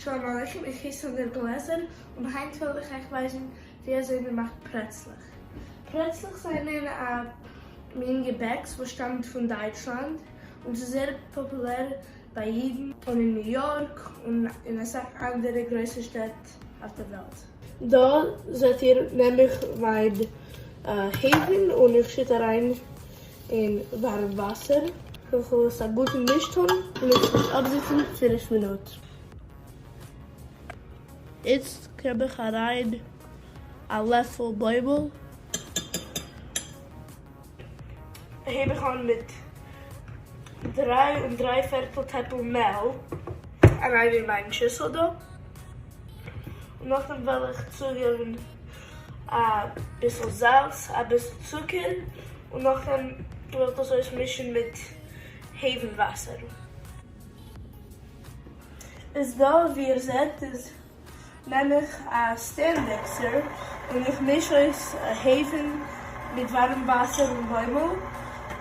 שלום עליכם, איך הייס סענדער גלעזער, און היינט וועל איך אייך ווייזן ווי אזוי מען מאכט פרעצלעך. פרעצלעך זענען א מין געבעקס וואס שטאמט פון דייטשלאנד, און ס'איז זייער פאפולער ביי אידן און אין ניו יארק און אין אסאך אנדערע גרויסע שטעט אויף דער וועלט. דא זעט איר נעם איך מיין הייוון און איך שיט אריין אין ווארעם וואסער. איך וועל עס א גוטן מיש טאן און עס וועט אפזיצן 5 מינוט. איצט געב איך אריין א לעפל בוימל. הייב איך אן מיט דריי און דריי פערטל טעפל מעל אריין אין מיין שיסל דא, און נאכדעם וועל איך צוגעבן א ביסל זאלץ, א ביסל צוקער, און נאכדעם וועל איך דאס אויסמישן מיט הייוון וואסער. איז דא ווי איר זעט איז נעם איך א stand mixer און איך מיש אויס הייוון מיט ווארעם וואסער און בוימל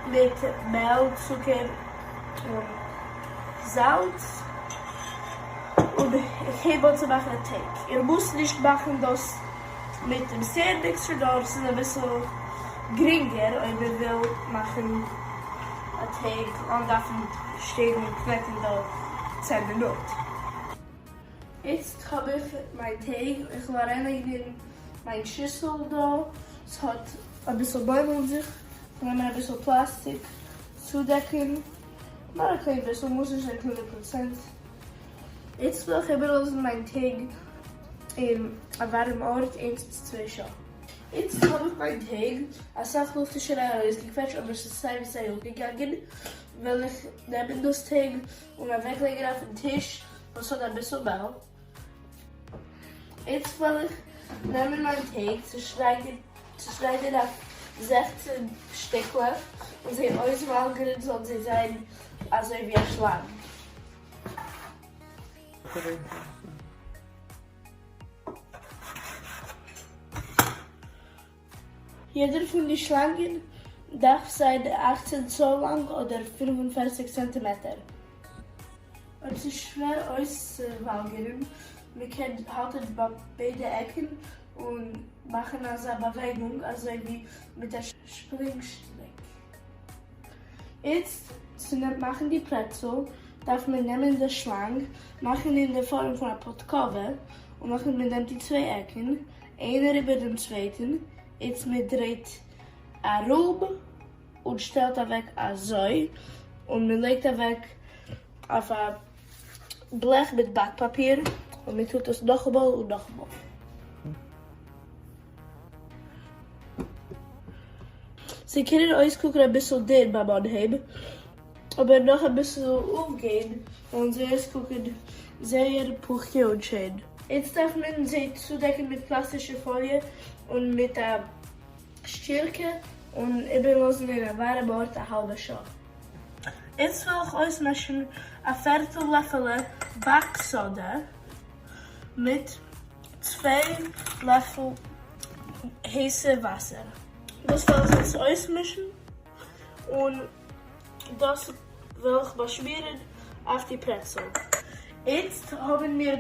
מיט מעל, צוקער און זאלץ און איך הייב אן צו מאכן א טייג. איר מוזט נישט מאכן דאס מיט דעם stand mixer נאר ס'איז אביסל גרינגער אויב איר ווילט מאכן א טייג אן דארפן שטיין און קנעטן דא 10 מינוט. איצט האב איך מיין טייג, איך וועל אריינלייגן אין מיין שיסל דא, ס'האט אביסל בוימל אין זיך, איך וועל נעמען אביסל פלאסטיק צודעקן, נאר א קליין ביסל, מוז נישט זיין 100%. איצט וועל איך איבערלאזן מיין טייג אין א ווארעם ארט איינס צו צוויי שעה. איצט האב איך מיין טייג, אסאך לופט איז שוין ארויסגעקוועטשט אבער ס'איז סיי ווי סיי אפגעגאנגען, וועל איך נעמען דאס טייג און אוועקלייגן אויפן טיש וואס האט אביסל מעל. איצט וועל איך נעמען מיין טייג, צושניידען אויף 16 שטיקלעך און זיי אויסוואלגערן זאלן זיי זיין אזוי ווי א שלאנג. יעדער פון די שלאנגען דארף זיין 18 צאל לאנג אדער 45 צענטימעטער. אויב ס'איז שווער אויסצואוואלגערן, מ'קען האלטן ביי ביידע עקן און מאכן אזא באוועגונג אזוי ווי מיט א שפרינג שטריק. איצט צו מאכן די פרעצל דארף מען נעמען די שלאנג, מאכן אין די פארעם פון א פאדקאווע, און נאכדעם מען נעמט די צוויי עקן איינער איבער דעם צווייטן, איצט מען דרייט ארום און שטעלט אוועק אזוי, און מען לייגט אוועק אויף א בלעך מיט באק פאפיר, און מען טוט עס נאכאמאל און נאכאמאל. זיי קענען אויסקוקן אביסל דין ביים אנהייב, אבער נאך אביסל אויפגיין וועלן זיי אויסקוקן זייער פוכיע און שיין. איצט דארף מען זיי צודעקן מיט פלאסטישע פאליע און מיט א שטשילקע און איבערלאזן אין א ווארעמע ארט א האלבע שעה. איצט וועל איך אויסמישן א פערטל לעפעלע באק סאדע מיט צוויי לעפל הייסע וואסער. דאס וועל איך יעצט אויסמישן און דאס וועל איך באשמירן אויף די פרעצל. איצט האבן מיר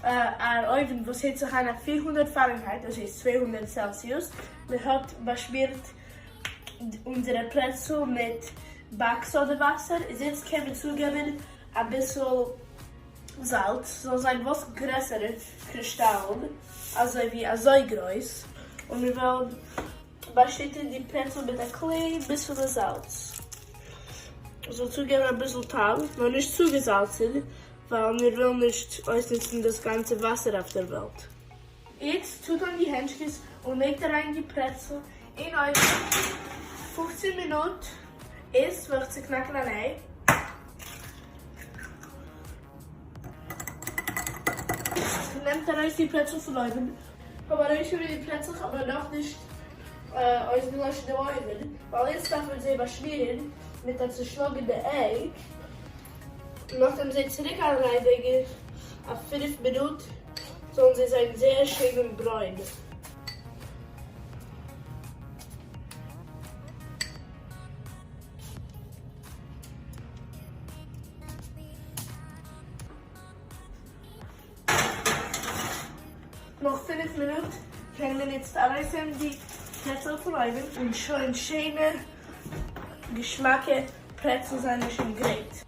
א אויוון וואס היצט זיך איין אויף 400 פארענהייט, דאס הייסט 200 סעלסיוס. מען האט באשמירט אונזערע פרעצל מיט באק סאדע וואסער, איז איצט קען מען צוגעבן אביסל זאלץ, ס'זאל זיין וואס גרעסערע קרישטאלן, אזוי ווי אזוי גרויס, און מיר וועלן באשיטן די פרעצל מיט א קליין ביסעלע זאלץ, מ'זאל צוגעבן אביסל טעם, נאר נישט צו געזאלצן, ווייל מיר ווילן נישט אויסנוצן דאס גאנצע וואסער אויף דער וועלט. איצט טוט אן די הענטשקעס און לייגט אריין די פרעצל אין אויוון 15 מינוט. איצט וועל איך צוקנאקן אן איי. נעמט ארויס די פרעצל פון אויוון. כ'האב ארויסגענומען די פרעצלעך אבער נאכנישט אויסגעלאשן דעם אויוון, ווייל איצט דארף מען זיי באשמירן מיט א צושלאגענע איי, נאכדעם זיי צוריק אריינלייגן אויף 5 מינוט זאלן זיי זיין זייער שיין און ברוין. נאך 5 מינוט קען מען איצט ארויסנעמען די פרעצל פון אויוון און שוין, שיינע געשמאקע פרעצל זענען שוין גרייט.